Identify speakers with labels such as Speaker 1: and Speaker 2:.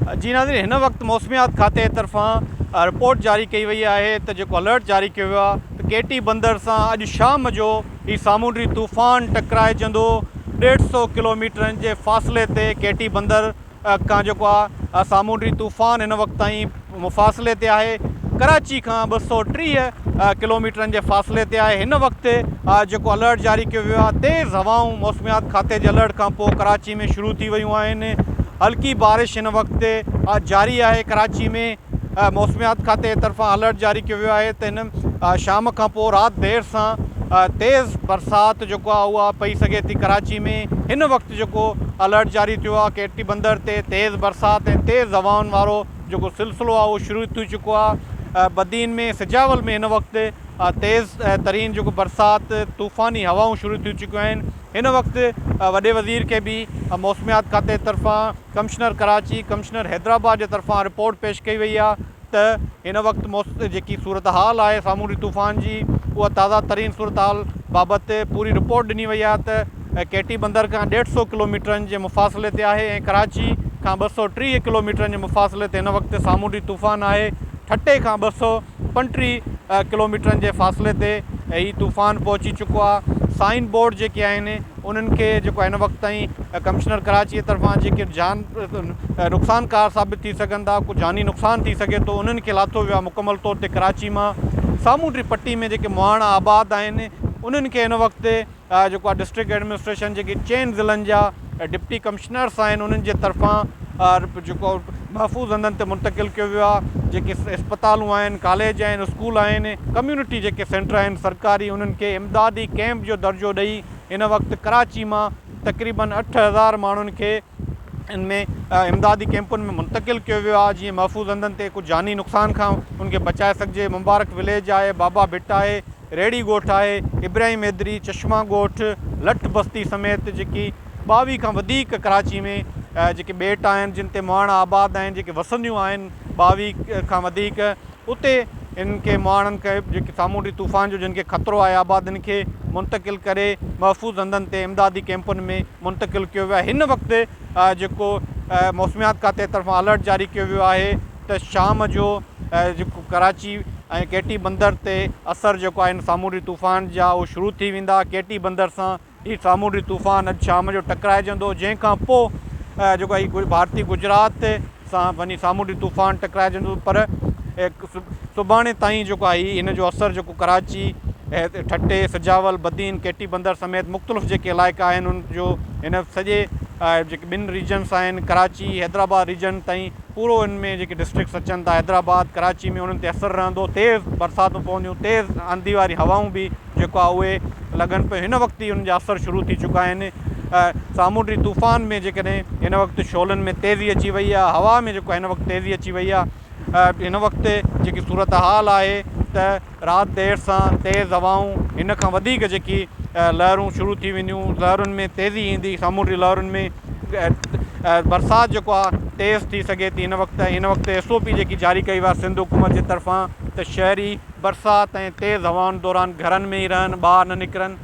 Speaker 1: جي ناظرين هن وقت موسميات کاتي طرفان رپورٽ جاري ڪئي وئي آهي ته جيڪو الرٽ جاري ڪيو ويو آهي ته ڪيٽي بندر سان اڄ شام جو هي سامونڊي طوفان ٽڪرائجندو ڏيڍ سئو ڪلوميٽرن جي فاصلي تي ڪيٽي بندر کان جيڪو آهي سامونڊي طوفان هن وقت تائين مفاصلي تي آهي ڪراچي کان 230 ڪلوميٽرن جي فاصلي تي آهي هن وقت جيڪو الرٽ جاري ڪيو ويو آهي تيز هوائون موسميات کاتي جي الرٽ کان پوء ڪراچي ۾ شروع ٿي ويون آهن هلڪي بارش هن وقت جاري آهي ڪراچي ۾ موسميات کاتي طرفان الرٽ جاري ڪيو ويو آهي ته هن شام کان پوء رات دير سان تيز برسات جيڪو آهي اها پئي سگهي ٿي ڪراچي ۾ هن وقت جيڪو الرٽ جاري ٿيو آهي ڪيٽي بندر تي تيز برسات ۽ تيز هوائن وارو جيڪو سلسلو آهي اهو شروع ٿي چڪو آهي بدين ۾ سجاول ۾ هن وقت تيز ترين جيڪو برسات طوفاني هوائون شروع ٿي چڪيون آهن هن وقت وڏي وزير کي به موسميات کاتي طرفان ڪمشنر ڪراچي ڪمشنر حيدرآباد جي طرفان رپورٽ پيش ڪئي وئي آهي ته هن وقت جيڪي صورتحال آهي سامونڊي طوفان جي اها تازه ترين صورتحال بابت پوري رپورٽ ڏني وئي آهي ته ڪيٽي بندر کان ڏيڍ سئو ڪلوميٽرن جي مفاصلي تي آهي ۽ ڪراچي کان 230 ڪلوميٽرن جي مفاصلي تي هن وقت سامونڊي طوفان آهي ٺٽي کان 235 ڪلوميٽرن جي فاصلي تي هي طوفان پهچي چڪو آهي سائن بورڊ جيڪي آهن انهن کي جيڪو هن وقت تائين ڪمشنر ڪراچي طرفان جيڪي جان نقصانڪار ثابت ٿي سگهن ٿا ڪو جاني نقصان ٿي سگهي ٿو انهن کي لاٿو ويو آهي مڪمل طور تي ڪراچي مان سامونڊي پٽي ۾ جيڪي مهاڻا آباد آهن انهن کي هن وقت جيڪو آهي ڊسٽرڪٽ ايڊمنسٽريشن جيڪي چئن ضلعن جا ڊپٽي ڪمشنرس آهن انهن جي طرفان جيڪو محفوظ هنڌن تي منتقل ڪيو ويو آهي جيڪي اسپتالون آهن ڪاليج آهن اسڪول آهن ڪميونٽي جيڪي سينٽر آهن سرڪاري انهن کي امدادي ڪئمپ جو درجو ڏئي هن وقت ڪراچي مان تقريبن 8000 ماڻهن کي ان ۾ امدادي ڪئمپن ۾ منتقل ڪيو ويو آهي جيئن محفوظ هنڌن تي ڪجهه جاني نقصان کان ان کي بچائي سگهجي مبارڪ وليج آهي بابا ڀٽ آهي ريڙهي ڳوٺ آهي ابراهيم حيدري چشما ڳوٺ لٺ بستي سميت جيڪي 22 کان وڌيڪ ڪراچي ۾ جيڪي ٻيٽ آهن جن تي مهاڻا آباد آهن جيڪي وسنديون آهن 22 کان وڌيڪ اتي انهن کي مهاڻن کي جيڪي سامونڊي طوفان جو جن کي خطرو آهي آبادين کي منتقل ڪري محفوظ هنڌن تي امدادي ڪئمپن ۾ منتقل ڪيو ويو آهي هن وقت جيڪو موسميات کاتي طرفان الرٽ جاري ڪيو ويو آهي ته شام جو جيڪو ڪراچي ۽ ڪيٽي بندر تي اثر جيڪو آهي سامونڊي طوفان جا اهو شروع ٿي ويندا ڪيٽي بندر سان هي سامونڊي طوفان اڄ شام جو ٽڪرائجندو جنهن کان پوء جيڪو آهي ڀارتي گجرات سان وڃي سامونڊي طوفان ٽڪرائجندو پر سڀاڻي تائين جيڪو آهي هن جو اثر جيڪو ڪراچي ٺٽي سجاول بدين ڪيٽي بندر سميت مختلف جيڪي علائقا آهن ان جو هن سڄي جيڪي ٻن ريجنس آهن ڪراچي حيدرآباد ريجن تائين پورو ان ۾ جيڪي ڊسٽرڪٽس اچن ٿا حيدرآباد ڪراچي ۾ انهن تي اثر رهندو تيز برساتون پونديون تيز آنڌي واري هوائون به جيڪو آهي اهي لڳن پيون هن وقت ئي انهن جا اثر شروع ٿي چڪا آهن سامونڊي طوفان ۾ جيڪڏهن هن وقت شعلن ۾ تيزي اچي وئي آهي هوا ۾ جيڪو هن وقت تيزي اچي وئي آهي هن وقت جيڪي صورتحال آهي ته رات دير سان تيز هوائون هن کان وڌيڪ جيڪي لهرون شروع ٿي وينديون لهرن ۾ تيزي ايندي سامونڊي لهرن ۾ برسات جيڪو آهي تيز ٿي سگهي ٿي هن وقت هن وقت ايس او پي جيڪي جاري ڪئي وئي آهي سنڌ حڪومت جي طرفان ته شهري برسات ۽ تيز هوائن دوران گهرن ۾ ئي رهن ٻاهر نه نڪرن.